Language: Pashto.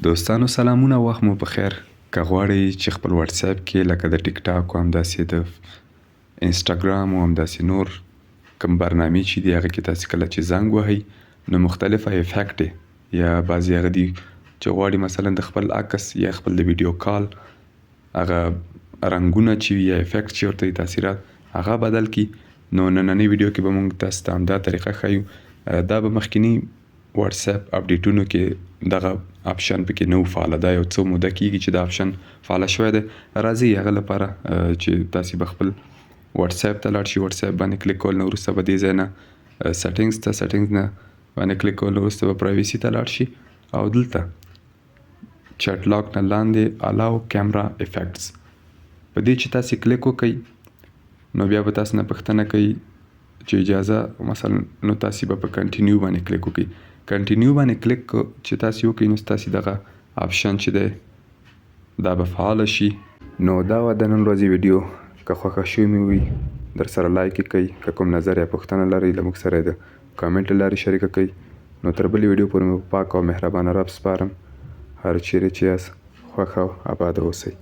دوستانو سلامونه، وخت مو په خیر. که غواړئ چې خپل واتساپ کې لکه د ټیک ټاک او همداسې د انسټاګرام او همداسې نور کوم برنامې چې دي، هغه کې تاسې کله چې زنګ وهئ نو مختلفه افیکټ یا بعضې هغه دي چې غواړي مثلا د خپل عکس یا خپل د ویډیو کال هغه رنګونه چې وي یا افیکټ چې ورته وي، تاثیرات هغه بدل کړي، نو نننۍ ویډیو کې به موږ تاسو ته همدا طریقه ښیو. دا به مخکینی واتساپ اپډیټونو کې دغه اپشن پکې نه و فعاله، دا یو څه موده کیږي چې دا اپشن فعاله شوی دی. راځئ هغه لپاره چې تاسې به خپل واتساپ ته لاړ شئ، واتساپ باندې کلیک کول نه وروسته به دې ځای نه سیټینګز ته، سیټینګز نه باندې کلیک کول نه وروسته به پرایویسي ته لاړ شي او دلته چټ لاک نه لاندې الاو کیمرا افیکټس په دې چې تاسې کلیک وکړئ، نو بیا به تاسو نه پوښتنه کوي چې اجازه مثلا، نو تاسې به په کنټینیو باندې کلیک وکړئ. کنټینیو باندې کلیک چې تاسې وکړئ نو ستاسې دغه اپشن چې دی دا به فعال شي. نو دا وه د نن ورځې ویډیو، که خوښه شوې مو وي در سره لایک یې کړئ، که کوم نظر یا پوښتنه لرئ له موږ سره یې د کامنټ له لارې شریکه کړئ. نو تر بلې ویډیو پورې مو په پاک او مهربانه رب سپارم، هر چیرې چې یاست خوښ او اباده اوسئ.